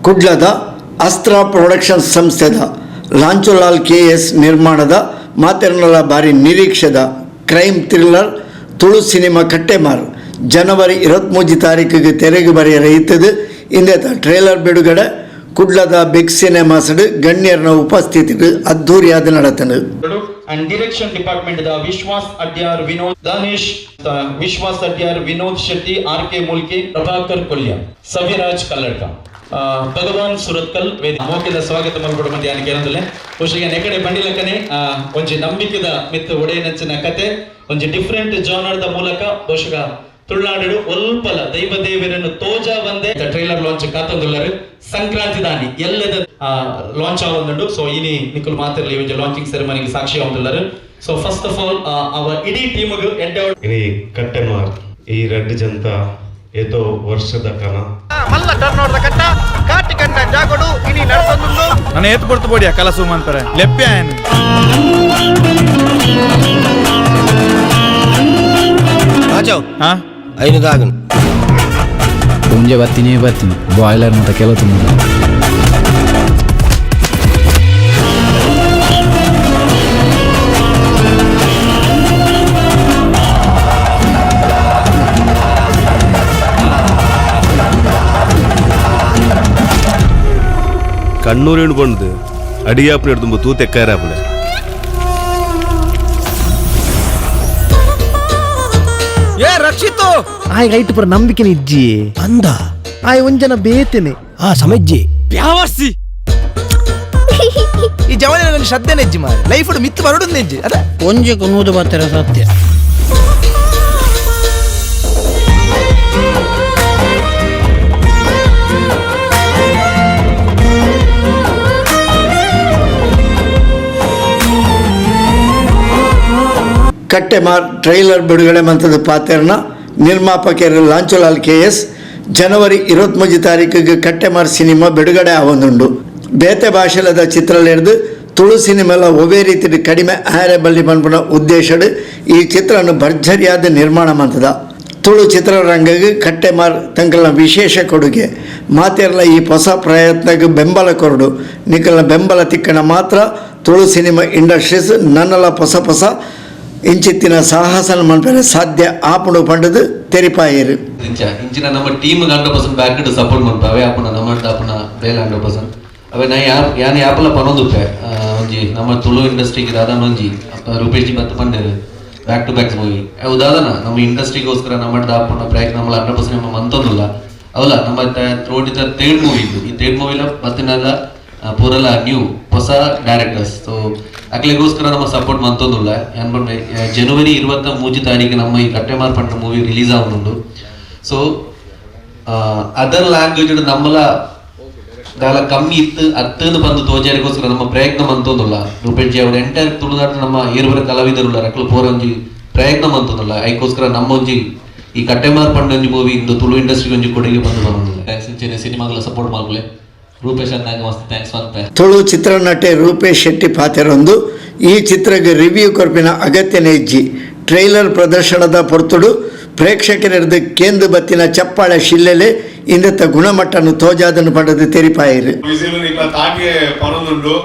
ಕುಡ್ಲದ ಅಸ್ತ್ರ ಪ್ರೊಡಕ್ಷನ್ಸ್ ಸಂಸ್ಥೆದ ಲಾಂಚುಲಾಲ್ ಕೆ ಎಸ್ ನಿರ್ಮಾಣದ, ಮಾತೆರ್ನಲ ಬಾರಿ ನಿರೀಕ್ಷೆದ crime thriller Tulu cinema Kattemar ಜನವರಿ 23 ತಾರೀಕಿಗೆ ತೆರೆಗೆ ಬರೆಯರ ಇತ್ತದು. ಇಂದೇತ ಟ್ರೇಲರ್ ಬಿಡುಗಡೆ ಕುಡ್ಲದ ಬಿಗ್ ಸಿನಿಮಾಸ್ಡ್ ಗಣ್ಯರ್ನ ಉಪಸ್ಥಿತಿಗೆ ಅದ್ದೂರಿಯಾದ ನಡತನು. And direction department the Vishwas Adyar, Vinod Danesh, Vishwas Adyar, Vinod Shetty, R K Mulki, Prabhakar Kolya, Saviraj Kalladka, ಭಗವಾನ್ ಸುರತ್ಕಲ್. ಮೋಕೆದ ಸ್ವಾಗತ ಮಲ್ಪಡು ಮಂದಿ ಯಾನ್ ಕೇನೊಂದುಲ್ಲೆ. ಬಹುಶಃ ನೆಕಡೆ ಬಂಡಿಲಕ್ಕನೆ ಒಂಜಿ ನಂಬಿಕೆದ ಮಿತ್ತು ಒಡೆಯನಂಚಿನ ಕತೆ, ಒಂಜಿ ಡಿಫ್ರೆಂಟ್ ಜಾನರ್ದ ಮೂಲಕ ಬಹುಶಃ ತುಳುನಾಡು ಒಲ್ಪಲ ದೈವ ದೇವರನ್ನು ತೋಜಾ ಬಂದೆ. Trailer launch ಕಾತೊಂದುಲ್ಲರು. ಸಂಕ್ರಾಂತಿ ದಾನಿ ಎಲ್ಲದ ಲಾಂಚ್ ಆವೊಂದುಂಡು. ಸೊ ಇನಿ ನಿಕುಲು ಮಾತಿರ್ಲಿ ಒಂಜಿ ಲಾಂಚಿಂಗ್ ಸೆರೆಮನಿಗೆ ಸಾಕ್ಷಿ ಆವೊಂದುಲ್ಲರು. ಸೊ ಫಸ್ಟ್ ಆಫ್ ಆಲ್ ಅವ ಇಡೀ ಟೀಮ್ಗ್ ಎಡ್ಡೆ ಇನಿ ಕಟ್ಟೆಮಾರ್ ಈ ರಡ್ಡ್ ಜಂತ ಏತೋ ವರ್ಷದ ಕನ. ಮಲ್ಲ ಟರ್ನ್ ಕಟ್ಟ ಕಾಟಿ ಕಂಡ ಜಾಗಡು ಇನಿ ನಡತೊಂದುಂಡು. ನನ್ನ ಏತ್ ಕೊಡ್ತು ಬೋಡಿಯ ಕಲಸು ಮನ್ಪರೆ ಲೆಪ್ಪೆ ಆಯನ್. ಹಾ. ಐನು ದಾಗನು. ಮುಂಜೆ ಬರ್ತೀನಿ ಬರ್ತೀನಿ, ಬಾಯ್ಲರ್ ಮತ್ತೆ ಕೆಲವು ತುಂಬ. ಕಣ್ಣೂರೇಣು ಬಂದು ಅಡಿಯಾಪನ ಹಿಡ್ದು ತೂತೆಕ್ಕಾರಾಪನೆ. ಏ ರಕ್ಷಿತು. ಆಯ್ ರೈಟ್ ಪುರ ನಂಬಿಕೆ ಇಜ್ಜಿ. ಅಂದ. ಆಯ್ ಒಂಜನ ಬೇತೇನೆ. ಆ ಸಮಜ್ಜಿ. ಯಾವರ್ಸಿ. ಈ ಜವನ ಶ್ರದ್ಧೆ ನೆಜ್ಜಿ ಮಾರೆ, ಲೈಫ್ ಮಿತ್ತು ಬರಡು ನೆಜ್ಜಿ ಅದ. ಒಂಜೆಕು ನೂದು ಬತ್ತರ ಸತ್ಯ. ಕಟ್ಟೆಮಾರ್ ಟ್ರೈಲರ್ ಬಿಡುಗಡೆ ಮಂತದ ಪಾತೆರ್ನ ನಿರ್ಮಾಪಕರು ಲಾಂಚುಲಾಲ್ ಕೆ ಎಸ್, ಜನವರಿ 23 ತಾರೀಕಿಗೆ ಕಟ್ಟೆಮಾರ್ ಸಿನಿಮಾ ಬಿಡುಗಡೆ ಆವೊಂದುಂಡು. ಬೇತೆ ಭಾಷೆಲದ ಚಿತ್ರಲೆರ್ದು ತುಳು ಸಿನಿಮಾಲ ಒವೇ ರೀತಿಯ ಕಡಿಮೆ ಆರೆ ಬಲ್ಲಿ ಪನ್ಪುನ ಉದ್ದೇಶಡ್ ಈ ಚಿತ್ರವನ್ನು ಭರ್ಜರಿಯಾದ ನಿರ್ಮಾಣ ಮಂತದ. ತುಳು ಚಿತ್ರರಂಗಕ್ಕೆ ಕಟ್ಟೆಮಾರ್ ತಂಕಲ್ನ ವಿಶೇಷ ಕೊಡುಗೆ. ಮಾತೆರ್ಲ ಈ ಹೊಸ ಪ್ರಯತ್ನಕ್ಕೆ ಬೆಂಬಲ ಕೊರಡು. ನಿಕಲ್ನ ಬೆಂಬಲ ತಿಕ್ಕಣ ಮಾತ್ರ ತುಳು ಸಿನಿಮಾ ಇಂಡಸ್ಟ್ರೀಸ್ ನನ್ನಲ ಹೊಸ ಹೊಸ ಇಂಚಿತ್ತಿನ ಸಾಹಸನ ಮನ್ಪೆರೆ ಸಾಧ್ಯ ಆಪುಂಡು ಪಂಡದು ತೆರಿಪಾಯರು. ಇಂಚ ಇಂಚಿನ ನಮ್ಮ ಟೀಮ್ 100% ಬ್ಯಾಕ್ ಸಪೋರ್ಟ್ ಮನ್ಪ ಅವೇ ಆಪುನ ನಮ್ಮ ಆಪುನ ಬೇಲೆ 100%. ಅವೇ ನಾ ಯಾರ್ ಯಾನ್ ಯಾಪಲ ಪನೊಂದುಪ್ಪೆ, ಒಂಜಿ ನಮ್ಮ ತುಳು ಇಂಡಸ್ಟ್ರಿಗೆ ದಾದನ ಒಂಜಿ ಅಪ್ಪ ರೂಪೇಶ್ ಜಿ ಬತ್ತ ಪಂಡೆರು, ಬ್ಯಾಕ್ ಟು ಬ್ಯಾಕ್ ಮೂವಿ ಅವು ದಾದನ ನಮ್ಮ ಇಂಡಸ್ಟ್ರಿಗೋಸ್ಕರ ನಮ್ಮ ಆಪುನ ಪ್ರಯತ್ನ ನಮ್ಮ 100% ನಮ್ಮ ಮಂತೊಂದುಲ್ಲ. ಅವಲ್ಲ ನಮ್ಮ ಥ್ರೋಟಿದ ಥರ್ಡ್ ಮೂವಿ ಇದು. ಈ ಥರ್ಡ್ ಮೂವಿಲ ಬತ್ತಿನಲ್ಲ ಪೂರಲ ನ್ಯೂ ಹೊಸ ಡೈರೆಕ್ಟರ್ಸ್. ಸೊ ಅಕ್ಲೆಗೋಸ್ಕರ ನಮ್ಮ ಸಪೋರ್ಟ್ ಮಂತೊಂದುಲ್ಲ. ಏನ್ ಪಂಡೆ, ಜನವರಿ 23 ತಾರೀಕು ನಮ್ಮ ಈ ಕಟ್ಟೆಮಾರ್ ಪಂಡ ಮೂವಿ ರಿಲೀಸ್ ಆವೊಂದುಂಡು. ಸೊ ಅದರ್ ಲ್ಯಾಂಗ್ವೇಜ್ ನಮ್ಮಲ ದಾಲ ಕಮ್ಮಿ ಇತ್ತು ಅತ್ತನ್ನು ಬಂದು ತೋಜಾರಿಗೋಸ್ಕರ ನಮ್ಮ ಪ್ರಯತ್ನ ಮಂತೊಂದುಲ್ಲ. ರೂಪೇಶ್ ಜಿ ಅವರ ಎಂಟೈರ್ ತುಳುನಾಡು ನಮ್ಮ ಏರ್ಬರ ಕಲಾವಿದರುಲ್ಲ, ಅಕ್ಲು ಪೂರ ಒಂಜಿ ಪ್ರಯತ್ನ ಮಂತೊಂದುಲ್ಲ. ಐಕೋಸ್ಕರ ನಮ್ಮ ಒಂಜಿ ಈ ಕಟ್ಟೆಮಾರ್ ಪಂಡ ಒಂಜಿ ಮೂವಿ ಇಂದು ತುಳು ಇಂಡಸ್ಟ್ರಿಗೆ ಒಂಜಿ ಕೊಡುಗೆ ಬಂದು ಬಂದಿಲ್ಲ. Thanks. ಇಂಚಿನ ಸಿನಿಮಾಗಳ ಸಪೋರ್ಟ್ ಮಲ್ಪುಲೆ. ರೂಪೇಶ್ ಅಣ್ಣಗ್ ಮಸ್ತ್ thanks ಪನ್ಪೆ. ತುಳು ಚಿತ್ರನಟೆ ರೂಪೇಶ್ ಶೆಟ್ಟಿ ಪಾತೆರೊಂದು, ಈ ಚಿತ್ರಕ್ಕೆ ರಿವ್ಯೂ ಕೊರ್ಪಿನ ಅಗತ್ಯನೇ ಇಜ್ಜಿ. ಟ್ರೈಲರ್ ಪ್ರದರ್ಶನದ ಪೊರ್ತುಡು ಪ್ರೇಕ್ಷಕರದ್ದು ಕೇಂದ್ರ ಬತ್ತಿನ ಚಪ್ಪಾಳೆ ಶಿಲ್ಲೆಲೆ ಇಂದತ್ತ ಗುಣಮಟ್ಟನು ತೋಜಾದನು ಪಡೆದು ತೆರಿಪಾಯಿರು. ವಿಸಿಲ್ ನಿಕ್ಲ ತಾಗೆ ಪನೊಂದುಂಡು.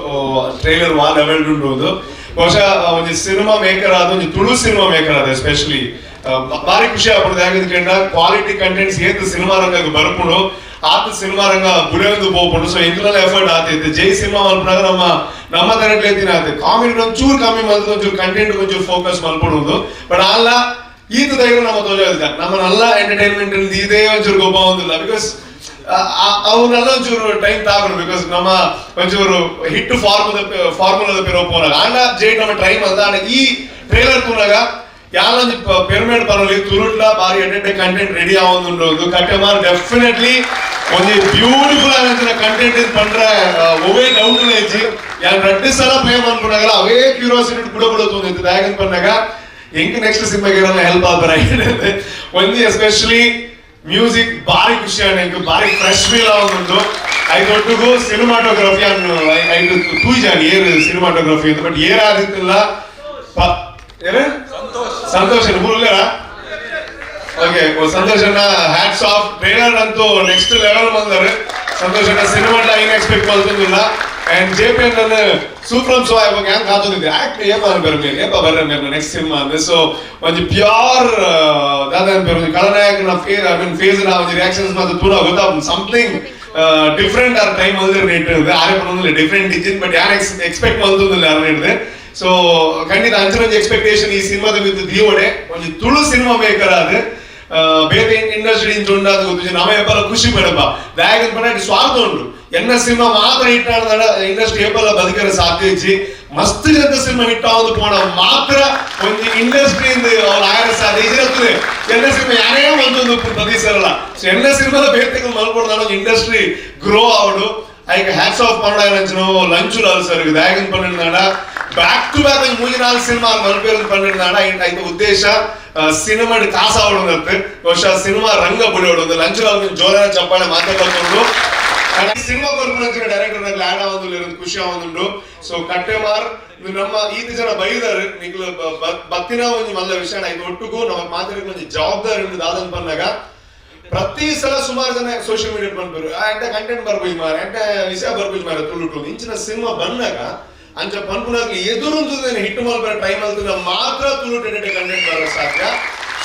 ಟ್ರೈಲರ್ ವಾ ಲೆವೆಲ್ ಉಂಡು. ಬಹುಶಃ ಒಂಜಿ ಸಿನಿಮಾ ಮೇಕರ್ ಆದ, ಒಂಜಿ ತುಳು ಸಿನಿಮಾ ಮೇಕರ್ ಆದ ಎಸ್ಪೆಷಲಿ ಬಾರಿ ಖುಷಿ ಆಪುಂಡು. ದಾಯೆಗ್ ಕೇಂಡ ಕ್ವಾಲಿಟಿ ಕಂಟೆಂಟ್ಸ್ ಏತ್ ಸಿನಿಮಾ ರಂಗಗ್ ಬರ್ಪುಂಡು ಆತ ಸಿನಿಮಾ ರಂಗ ಬುಲೆಯೊಂದು ಪೋಪುಂಡು. ಸೊ ಎಂಕ್ಲಲ ಎಫರ್ಟ್ ಆತೈತೆ. ಜೈ ಸಿನಿಮಾ ಮಲ್ಪುನಾಗ ನಮ್ಮ ನಮ್ಮ ತರಟ್ಲೆ ಐತಿನ ಆತೆ ಕಾಮಿಡಿ ಒಂಚೂರು ಕಮ್ಮಿ ಮಲ್ತು ಒಂಚೂರು ಕಂಟೆಂಟ್ ಒಂಚೂರು ಫೋಕಸ್ ಮಲ್ಪಡುದು. ಬಟ್ ಅಲ್ಲ ಈತ ಧೈರ್ಯ ನಮ್ಮ ತೋಜಾದಿಲ್ಲ. ನಮ್ಮನ್ನೆಲ್ಲ ಎಂಟರ್ಟೈನ್ಮೆಂಟ್ ಇದೇ ಒಂಚೂರು ಗೊಬ್ಬ ಒಂದಿಲ್ಲ. Because ಅವನ್ನೆಲ್ಲ ಒಂಚೂರು ಟೈಮ್ ತಾಗುನು, because ನಮ್ಮ ಒಂಚೂರು ಹಿಟ್ ಫಾರ್ಮುಲಾದ ಪೇರು ಪೋನಾಗ ಆಂಡ ಜೇಟ್ ನಮ್ಮ ಟ್ರೈ ಮಲ್ದ. ಆಂಡ ಈ ಟ್ರೈಲರ್ ತೂನಾಗ ಯಾಲೊಂಜಿ ಪೆರ್ಮೇಡ್ ಪನೊಲಿ, ತುಳುಟ್ಲ ಬಾರಿ ಎಡ್ಡೆ ಕಂಟೆಂಟ್ ರೆಡಿ ಆವೊಂದುಂಡು. ಕಟ್ಟೆಮಾರ್ ಡೆಫಿನೆಟ್ಲಿ ಒಂಜಿ ಬ್ಯೂಟಿಫುಲ್ ಆದಂಚಿನ ಕಂಟೆಂಟ್ ಇದು ಪಂಡ್ರೆ ಒವೇ ಡೌಟ್ ಇಜ್ಜಿ. ಯಾನ್ ರಡ್ಡ್ ಸಲ ಪ್ಲೇ ಮನ್ಪುನಾಗಲ ಅವೇ ಕ್ಯೂರಿಯಾಸಿಟಿ ಕೂಡ ಕೂಡ ತೂಂದಿತ್ತು. ದಾಯೆಗಂದ್ ಪನ್ನಗ ಎಂಕ್ ನೆಕ್ಸ್ಟ್ ಸಿನಿಮಾಗೆ ಹೆಲ್ಪ್ ಆಪರ. ಒಂಜಿ ಎಸ್ಪೆಷಲಿ ಮ್ಯೂಸಿಕ್ ಬಾರಿ ಖುಷಿ ಆಂಡ್, ಎಂಕ್ ಬಾರಿ ಫ್ರೆಶ್ ಫೀಲ್ ಆವೊಂದುಂಡು. ಐದೊಟ್ಟುಗು ಸಿನಿಮಾಟೋಗ್ರಫಿ ಅನ್ನು ಐದು ತೂಜಾನ್ ಏರ್ ಸಿನಿಮಾಟೋಗ್ರಫಿ, ಬಟ್ ಏರ್ ಆದಿತ್ತಿಲ್ಲ. ಏನ್ ಸಂತೋಷ್ ಊರ್ಲೇರಾ? ಓಕೆ, ಸಂತೋಷ್ ಅಣ್ಣ, ಹ್ಯಾಟ್ಸ್ ಆಫ್. ಟ್ರೈಲರ್ ಅಂತೂ ನೆಕ್ಸ್ಟ್ ಲೆವೆಲ್ ಬಂದಾರೆ. Santosh cinema ಐನ್ expect ಮಲ್ತೊಂದಿಲ್ಲ. And J P N ಸೂಪ್ರಮ್ so ಇವಾಗ ಹೆಂಗ್ ಕಾತೊಂದಿದ್ದೆ ಆಕ್ಟ್ ಏಪ ಬರ್ಮೇಲೆ ಏಪ ಬರ್ರ ಮೇಲೆ ನೆಕ್ಸ್ಟ್ ಸಿನಿಮಾ ಅಂದ್ರೆ. ಸೊ ಒಂಜಿ ಪ್ಯೂರ್ ದಾದ ಅನ್ಪೇರು, ಒಂಜಿ ಖಳನಾಯಕನ face, I mean face ನ ಒಂಜಿ ರಿಯಾಕ್ಷನ್ಸ್ ಮಾತ್ರ ತೂನ ಗೊತ್ತಾ something different. R time ಮಲ್ದಿರ ಇಟ್ಟಿದೆ ಆರೆ ಪನೊಂದಿಲ್ಲ ಡಿಫ್ರೆಂಟ್ ಇಜ್ಜಿನ್, ಬಟ್ ಯಾರು ಎಕ್ಸ್ಪೆಕ್ಟ್ ಮಲ್ತೊಂದಿಲ್ಲ ಯಾರು ಹಿಡಿದೆ. ಸೊ ಖಂಡಿತ ಅಂಚಿನ ಒಂಜಿ ಎಕ್ಸ್ಪೆಕ್ಟೇಷನ್ ಈ ಸಿನಿಮಾದ ವಿತ್ ದೀವಡೆ ಒಂಜಿ ತುಳು ಸಿನಿಮಾ ಮೇಕರ್ ಆದ ಬೇತೆ ಇಂಡಸ್ಟ್ರಿ ಇಂಚ ಉಂಡಾದ ಗೊತ್ತು ನಮ್ಮ ಏಪಲ ಖುಷಿ ಪಡಪ್ಪ. ದಾಯಕನ್ ಪಂಡ ಸ್ವಾರ್ಥ ಉಂಡು. ಎನ್ನ ಸಿನಿಮಾ ಮಾತ್ರ ಹಿಟ್ ಆಡದ ಇಂಡಸ್ಟ್ರಿ ಏಪಲ ಬದುಕರ ಸಾಧ್ಯ ಇಜ್ಜಿ. ಮಸ್ತ್ ಜನದ ಸಿನಿಮಾ ಹಿಟ್ ಆವೊಂದು ಪೋಣ ಮಾತ್ರ ಒಂಜಿ ಇಂಡಸ್ಟ್ರಿ ಅವ್ರು ಆಯರ ಸಾಧ್ಯ ಇಜ್ಜಿರತ್ತದೆ. ಎನ್ನ ಸಿನಿಮಾ ಯಾರೇ ಒಂದೊಂದು ಪ್ರತಿ ಸರಲ್ಲ. ಸೊ ಎನ್ನ ಸಿನಿಮಾದ ಬೇತೆ ಮಲ್ಕೊಡ್ದಾಡ ಒಂಜಿ ಇಂಡಸ್ಟ್ರಿ ಗ್ರೋ ಆವಡು. ಐಕ್ ಹ್ಯಾಟ್ಸ್ ಆಫ್ ಪಂಡ ಲಂಚುಲಾಲ್ ಸರ್. ದಾಯಕನ್ ಪಂಡ back to back ಒಂಜಿ ಮೂಜಿ ನಾಲ್ಕು ಸಿನಿಮಾ ಮಲ್ಪೇರು ಪಂಡ ಐತ ಉದ್ದೇಶ ಸಿನಿಮಾ ಕಾಸು ಆವಡು, ಬಹುಶಃ ಸಿನಿಮಾ ರಂಗ ಬುಳಿಯೋಡು. ಲಂಚುಲಾಲ್ ಜೋರಾದ ಚಪ್ಪಾಳೆ ಮಾತಾಡ್ಕೊಂಡು. ಸಿನಿಮಾ ಕೊರ್ಪುನಂಚಿನ ಡೈರೆಕ್ಟರ್ ಆಡ್ ಆವೊಂದು ಖುಷಿ ಆವೊಂದುಂಡು. ಸೊ ಕಟ್ಟೆಮಾರ್ ನಮ್ಮ ಈತ ಜನ ಬೈದಾರು ನಿಕ್ಲು ಬತ್ತಿನ ಒಂಜಿ ಮಲ್ಲ ವಿಷಯ. ಐದು ಒಟ್ಟುಗು ನಮ್ಮ ಮಾತಾಡಕ್ಕೆ ಒಂಜಿ ಜವಾಬ್ದಾರಿ ಉಂಡು. ದಾದನ್ ಪನ್ನಾಗ ಪ್ರತಿ ಸಲ ಸುಮಾರು ಜನ ಸೋಷಿಯಲ್ ಮೀಡಿಯಾ ಬಂದ್ಬರು ಎಂಟ ಕಂಟೆಂಟ್ ಬರ್ಪುಜಿ ಮಾರ, ಎಂಟ ವಿಷಯ ಬರ್ಪುಜಿ ಮಾರ ತುಳುಟು. ಇಂಚಿನ ಸಿನಿಮಾ ಬಂದಾಗ ಅಂಚ ಪನ್ಪುನಾಗ್ಲಿ ಎದುರುಂತದ ಹಿಟ್ಟು ಮಲ್ಪರ ಟ್ರೈ ಮಲ್ತದ ಮಾತ್ರ ತುಳು ಕಂಟೆಂಟ್ ಬರೋ ಸಾಧ್ಯ.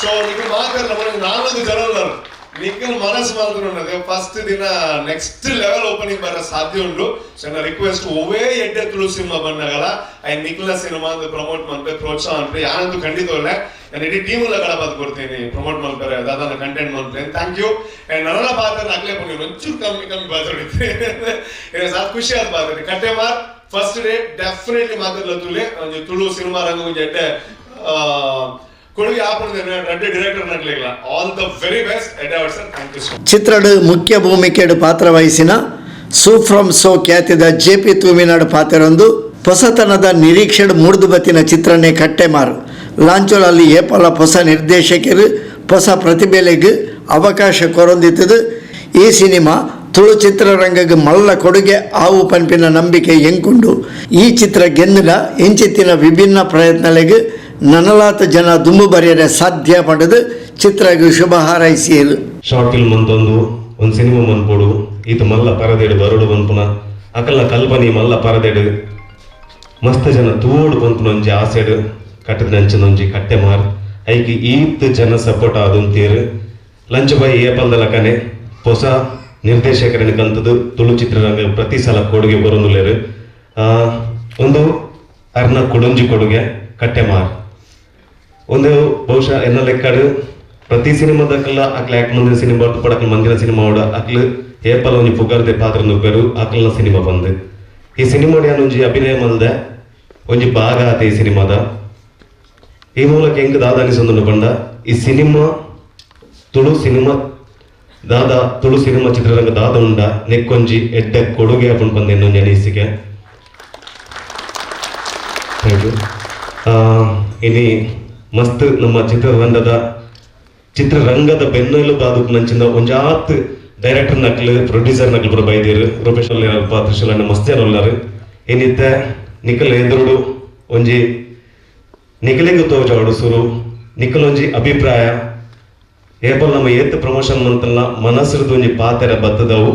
ಸೊ ನಿಕ್ಲು ಮಾತ್ರ ನಮ್ಮ ನಾಲ್ಕು ಜನ ಉಲ್ಲರು, ನಿಖಿಲ್ ಮನಸ್ಸು ಮಲ್ತುಂಡದೆ ಫಸ್ಟ್ ದಿನ next level opening ಬರ ಸಾಧ್ಯ ಉಂಟು. ಸೊ ನನ್ನ ರಿಕ್ವೆಸ್ಟ್, ಒವೇ ಎಡ್ಡೆ ತುಳು ಸಿನಿಮಾ ಬಂದಾಗಲ I ನಿಖಿಲ್ನ ಸಿನಿಮಾ ಅಂತ ಪ್ರಮೋಟ್ ಮಲ್ಪೆ, ಪ್ರೋತ್ಸಾಹ ಮಲ್ಪೆ. ಯಾರಂತೂ ಖಂಡಿತ ಒಳ್ಳೆ ನಾನು ಇಡೀ ಟೀಮ್ ಎಲ್ಲ ಕಡಪಾತ್ ಕೊಡ್ತೀನಿ, ಪ್ರಮೋಟ್ ಮಲ್ಪರೆ, ದಾದಾನ ಕಂಟೆಂಟ್ ಮಲ್ಪೆ. Thank you. And ನನ್ನ ಪಾತ್ರ ಅಕ್ಲೆ ಪುಣ್ಯ ಒಂಚೂರು ಕಮ್ಮಿ ಕಮ್ಮಿ ಪಾತ್ರ ಸಾಕು, ಖುಷಿ ಆದ ಪಾತ್ರ. ಕಟ್ಟೆಮಾರ್ first day definitely ಮಾತಾಡಲ್ಲ ತುಳಿ ಒಂಜಿ ತುಳು ಸಿನಿಮಾ ರಂಗ ಒಂಜಿ ಎಡ್ಡೆ ಕೊಡುಗೆ ಆಪುಂಡು ರಡ್ಡೆ director ನಕ್ಲೆಗ್ಲ. All the very best ಎಡ್ಡೆ sir, thank you so much. ಚಿತ್ರಡು ಮುಖ್ಯ ಭೂಮಿಕೆಡು ಪಾತ್ರ ವಹಿಸಿನ ಸು ಫ್ರಮ್ ಸೋ ಖ್ಯಾತಿದ ಜೆ ಪಿ ತೂಮಿನಾಡು ಪಾತ್ರೊಂದು ಹೊಸತನದ ನಿರೀಕ್ಷೆಡು ಮೂಡ್ದು ಬತ್ತಿನ ಚಿತ್ರನೇ ಕಟ್ಟೆಮಾರು. ಲಾಂಚೋಲಲ್ಲಿ ಏಪಲ ಹೊಸ ನಿರ್ದೇಶಕರು ಹೊಸ ಪ್ರತಿಭೆಲೆಗ್ ಅವಕಾಶ ಕೊರೊಂದಿತ್ತದು. ಈ ಸಿನಿಮಾ ತುಳು ಚಿತ್ರರಂಗಕ್ಕೆ ಮಲ್ಲ ಕೊಡುಗೆ ಆವು ಪನ್ಪಿನ ನಂಬಿಕೆ ಎಂಕುಂಡು. ಈ ಚಿತ್ರ ಗೆಂದಿನ ಇಂಚಿತ್ತಿನ ವಿಭಿನ್ನ ಪ್ರಯತ್ನಲೆಗ್ ನನಲಾತ ಜನ ದುಂಬು ಬರೆಯರೆ ಸಾಧ್ಯ ಪಡೆದು ಚಿತ್ರಗೆ ಶುಭ ಹಾರೈಸಿಯರು. ಶಾರ್ಟ್ ಫಿಲ್ಮ್ ಅಂತಂದು ಒಂದು ಸಿನಿಮಾ ಮನ್ಪೋಡು, ಈತ ಮಲ್ಲ ಪರದೇಡು ಬರೋಡು ಪನ್ಪುನ ಅಕಲ್ನ ಕಲ್ಪನೆ, ಮಲ್ಲ ಪರದೇಡು ಮಸ್ತ್ ಜನ ತೂಡು ಪನ್ಪುನ ಒಂಜಿ ಆಸೆಡು ಕಟ್ಟದ ನಂಚಿನ ಒಂಜಿ ಕಟ್ಟೆ ಮಾರ್. ಐಕ್ ಈತ್ ಜನ ಸಪೋರ್ಟ್ ಆದುಂತೀರು. ಲಂಚ್ ಬಾಯಿ ಏಪಲ್ದ ಲಕನೆ ಹೊಸ ನಿರ್ದೇಶಕರನ್ನ ಕಂತದ್ದು ತುಳು ಚಿತ್ರರಂಗ ಪ್ರತಿ ಸಲ ಕೊಡುಗೆ ಬರೋನುಲ್ಲೇರು. ಒಂದು ಅರ್ನ ಕೊಡೊಂಜಿ ಕೊಡುಗೆ ಕಟ್ಟೆಮಾರ್. ಒಂದು ಬಹುಶಃ ಎನ್ನ ಲೆಕ್ಕಡು ಪ್ರತಿ ಸಿನಿಮಾದಕ್ಕೆಲ್ಲ ಅಕ್ಲ ಯಾಕೆ ಮಂದಿನ ಸಿನಿಮಾ ಪಡಕ್ಲ ಮಂದಿನ ಸಿನಿಮಾ ಓಡ ಅಕ್ಲು ಏಪಲ ಒಂಜಿ ಪುಗರ್ದೆ ಪಾತ್ರ ನುಪ್ಪೆರು. ಅಕ್ಲನ ಸಿನಿಮಾ ಬಂದು ಈ ಸಿನಿಮಾ ಒಂಜಿ ಅಭಿನಯ ಮಲ್ದೆ ಒಂಜಿ ಭಾಗ ಆತ ಈ ಸಿನಿಮಾದ. ಈ ಮೂಲಕ ಎಂಕ್ ದಾದ ಅನಿಸೊಂದುಂಡು ಪಂಡ, ಈ ಸಿನಿಮಾ ತುಳು ಸಿನಿಮಾ ದಾದ ತುಳು ಸಿನಿಮಾ ಚಿತ್ರರಂಗ ದಾದ ಉಂಡ ನೆಕ್ಕೊಂಜಿ ಎಡ್ಡೆ ಕೊಡುಗೆ ಆಪುಂಡು ಪಂದ್ ಎನ್ನೊಂಜಿ ಅನಿಸಿಕೆ. Thank you. ಇನಿ ಮಸ್ತ್ ನಮ್ಮ ಚಿತ್ರರಂಗದ ಬೆನ್ನೆಲುಬಾದು ನಂಚಿಂದ ಒಂಜಾತ್ ಡೈರೆಕ್ಟರ್ ನಕ್ಲು, ಪ್ರೊಡ್ಯೂಸರ್ ನಕ್ಲು ಪೂರ ಬೈದೇರು. ರೂಪೇಶ್ ಅಲ್ಪ ತ್ರಿಶೂಲ್ ಅಣ್ಣ ಮಸ್ತ್ ಜನ ಉಲ್ಲಾರು. ಏನಿತ್ತೆ ನಿಕಲ್ ಎದುರುಡು ಒಂಜಿ ನಿಕಲಿಗೆ ತೋಜಾಡು ಸುರು ನಿಕಲೊಂಜಿ ಅಭಿಪ್ರಾಯ. ಏಪಲ್ ನಮ್ಮ ಏತ್ ಪ್ರಮೋಷನ್ ಮಂತಲ್ಲ ಮನಸ್ಸುರ್ದು ಒಂಜಿ ಪಾತೆರ ಬತ್ತದವು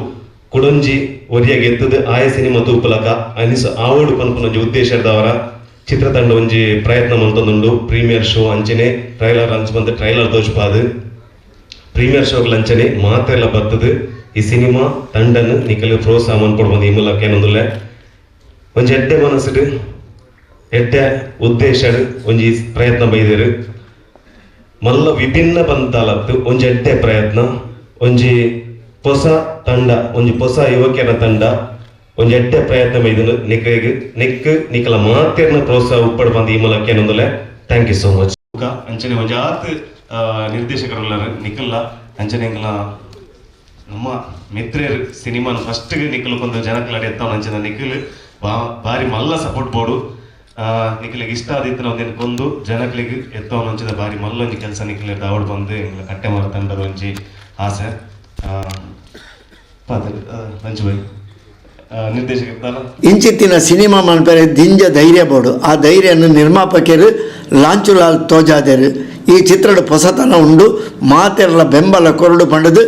ಕುಡೊಂಜಿ ಒರಿಯಾಗ ಎತ್ತದು ಆಯ ಸಿನಿಮಾ ತೂಪಲಕ ಅನಿಸು ಆವೋಡು ಪನ್ಪುನ ಒಂಜಿ ಉದ್ದೇಶದವರ ಚಿತ್ರತಂಡ ಒಂಜಿ ಪ್ರಯತ್ನ ಮಂತೊಂದುಂಡು. ಪ್ರೀಮಿಯರ್ ಶೋ ಅಂಚನೆ ಟ್ರೈಲರ್ ಅಂಚ ಬಂದು ಟ್ರೈಲರ್ ತೋಜ್ಪಾದು ಪ್ರೀಮಿಯರ್ ಶೋಗಳ ಅಂಚನೆ ಮಾತೆಲ್ಲ ಬತ್ತದು. ಈ ಸಿನಿಮಾ ತಂಡನ್ ನಿಕಲ್ ಪ್ರೋತ್ಸಾಹ ಮನ್ಪೊಡು ಬಂದು ಈ ಮೂಲಕ ಏನೊಂದುಲ್ಲೆ. ಒಂಜಿ ಎಡ್ಡೆ ಮನಸ್ಸುಡು ಎಡ್ಡೆ ಉದ್ದೇಶ ಒಂಜಿ ಪ್ರಯತ್ನ ಬೈದೇರು. ಮಲ್ಲ ವಿಭಿನ್ನ ಪಂತಾಲತ್ತು ಒಂಜಿ ಎಡ್ಡೆ ಪ್ರಯತ್ನ, ಒಂಜಿ ಹೊಸ ತಂಡ, ಒಂಜಿ ಹೊಸ ಯುವಕರ ತಂಡ ಒಂಜಿ ಎಡ್ಡೆ ಪ್ರಯತ್ನ ಬೈದನು. ನಿಕ್ಕೆಗ್ ನಿಕ್ ನಿಕಲ ಮಾತೆರ್ನ ಪ್ರೋತ್ಸಾಹ ಉಪ್ಪಡು ಬಂದು ಈ ಮೂಲಕ ಏನೊಂದುಲ್ಲೆ. Thank you so much. ಅಂಚನೆ ಒಂಜಿ ಆತ್ ನಿರ್ದೇಶಕರುಲ್ಲಾರು ನಿಕಲ್ಲ. ಅಂಚನೆ ಎಂಕಲ್ನ ನಮ್ಮ ಮಿತ್ರೇರ್ ಸಿನಿಮಾನ ಫಸ್ಟ್ ನಿಕಲ್ ಕೊಂದು ಜನಕ್ಲಾಡಿ ಎತ್ತವನ ಅಂಚಿನ ನಿಖಿಲ್ ಬಾರಿ ಮಲ್ಲ ಸಪೋರ್ಟ್ ಬೋಡು. ನಿಖಲಿಗೆ ಇಷ್ಟ ಆದಿತ್ತಿನ ಒಂದೇನು ಕೊಂದು ಜನಕ್ಲಿಗೆ ಎತ್ತವನ ಅಂಚಿನ ಬಾರಿ ಮಲ್ಲ ಒಂಜಿ ಕೆಲಸ ನಿಖಲ್ ಅವಳು ಬಂದು ಎಂಗ್ಲ ಕಟ್ಟೆ ಮಾರ ತಂಡದ ಒಂಜಿ ಆಸೆ. ಪಾತ್ರ ಲಂಚ್ ಬಾಯ್ ನಿರ್ದೇಶಕ. ಇಂಚಿತ್ತಿನ ಸಿನಿಮಾ ಮನ್ಪರೆ ದಿಂಜ ಧೈರ್ಯ ಬೋಡು. ಆ ಧೈರ್ಯನು ನಿರ್ಮಾಪಕರು ಲಾಂಚುಲಾಲ್ ತೋಜಾದೆರು. ಈ ಚಿತ್ರದ ಹೊಸತನ ಉಂಡು, ಮಾತೆರ್ಲ ಬೆಂಬಲ ಕೊರಡು ಪಂಡದು.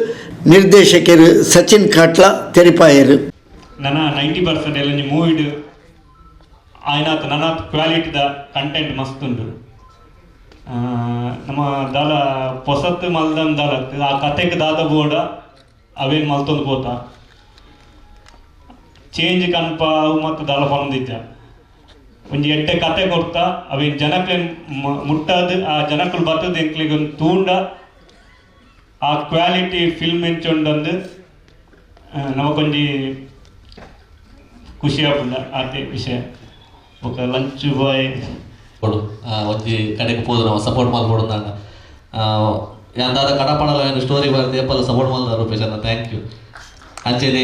ನಿರ್ದೇಶಕರು ಸಚಿನ್ ಕಾಟ್ಲಾ ತೆರಿಪಾಯರು. ನನ್ನ 90% ಎಲ್ಲೊಂಜಿ ಮೂವಿಡ್ ಆಯ್ನಾತ್ ನನಾತ್ ಕ್ವಾಲಿಟಿದ ಕಂಟೆಂಟ್ ಮಸ್ತ್ ಉಂಡು. ನಮ್ಮ ದಾಲ ಪೊಸತ್ ಮಲ್ದನ್ ದಾಲತ್ ಆ ಕತೆಕ್ ದಾದ ಬೋಡ ಅವೇನ್ ಮಲ್ತೊಂದು ಪೋತ ಚೇಂಜ್ ಕನ್ಪ ಅವು ಮತ್ತು ದಾಲ ಪನೊಂದಿಜ್ಜ. ಒಂಜಿ ಎಡ್ಡೆ ಕತೆ ಕೊರ್ತ, ಅವೇನ್ ಜನಕ್ಲೆನ್ ಮುಟ್ಟಾದ್ ಆ ಜನಕುಲು ಬತ್ತದ ಎಂಕ್ಲೆಗ್ ಒಂಜಿ ತೂಂಡ ಆ ಕ್ವಾಲಿಟಿ ಫಿಲ್ಮ್ ಎಂಚುಂಡಂದು ನಮಕೊಂಜಿ ಖುಷಿ ಆಪುಂಡ. ಆತೆ ವಿಷಯ. ಬೊಕ ಲಂಚ್ ಬಾಯ್. ಕೊಡು ಒಂಜಿ ಕಡೆಗೆ ಪೋದು ನಾವು ಸಪೋರ್ಟ್ ಮಲ್ಪೊಡು ಅಂಡ ಯಾನ್ ದಾದ ಕಡಪಣಲ ಏನು ಸ್ಟೋರಿ ಬರ್ದು ಏಪಲ ಸಪೋರ್ಟ್ ಮಲ್ದ ರೂಪೇಶ್ ಅಣ್ಣ, thank you. ಅಂಚೆನೆ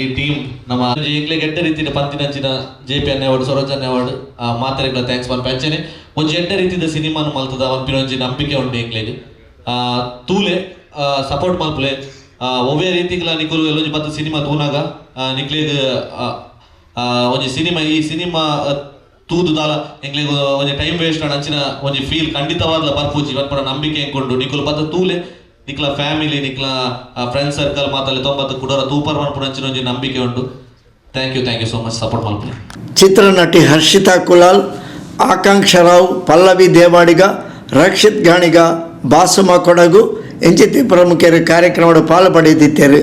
ಈ ಟೀಮ್ ನಮ್ಮ ಒಂಜಿ ಎಂಕ್ಲೆಗ್ ಎಡ್ಡೆ ರೀತಿದ ಪಂತಿನಂಚಿನ ಜೆ ಪಿ ಅಣ್ಣೆ ಅವಾರ್ಡ್, ಸರೋಜ್ ಅಣ್ಣೆ ಅವಾರ್ಡ್, ಮಾತೆರೆಗ್ಲ thanks ಪನ್ಪೆ. ಅಂಚೆನೆ ಒಂಜಿ ಎಡ್ಡೆ ರೀತಿದ ಸಿನಿಮಾನ್ ಮಲ್ತದ ಪನ್ಪಿನ ಒಂಜಿ ನಂಬಿಕೆ ಉಂಡು ಎಂಕ್ಲೆಗ್. ತೂಲೆ, ಸಪೋರ್ಟ್ ಮಲ್ಪುಲೆ. ಒವ್ವೇ ರೀತಿಗ್ಲ ನಿಕುಲು ಎಲ್ಲೊಂಜಿ ಬತ್ತ್ ಸಿನಿಮಾ ತೂನಾಗ ನಿಕ್ಲೆಗ್ ಒಂಜಿ ಸಿನಿಮಾ, ಈ ಸಿನಿಮಾ ತೂದು ದಾಲ ಎಂಕ್ಲೆಗ್ ಒಂಜಿ ಟೈಮ್ ವೇಸ್ಟ್ ಅಂಚಿನ ಒಂಜಿ ಫೀಲ್ ಖಂಡಿತವಾದ್ಲ ಬರ್ಪುಜಿ ಪನ್ಪುನ ನಂಬಿಕೆ ಎಂಕುಂಡು. ನಿಕುಲು ಬತ್ತ್ ತೂಲೆ, ನಿಕ್ಲ ಫ್ಯಾಮಿಲಿ, ನಿಕ್ಲ ಫ್ರೆಂಡ್ ಸರ್ಕಲ್ ಮಾತಲ್ಲಿ ತೊಂಬತ್ತು ಕುಡೋರ ತೂಪರ್ ಪನ್ಪುನ ಅಂಚಿನ ಒಂಜಿ ನಂಬಿಕೆ ಉಂಡು. Thank you, thank you so much. Support ಮಲ್ಪುಲೆ. ಚಿತ್ರನಟಿ ಹರ್ಷಿತಾ ಕುಲಾಲ್, ಆಕಾಂಕ್ಷ ರಾವ್, ಪಲ್ಲವಿ ದೇವಾಡಿಗ, ರಕ್ಷಿತ್ ಗಾಣಿಗ, ಬಾಸುಮ ಕೊಡಗು ಇಂಚಿತ್ತಿ ಪ್ರಮುಖರು ಕಾರ್ಯಕ್ರಮದ ಪಾಲು ಪಡೆದಿದ್ದರು.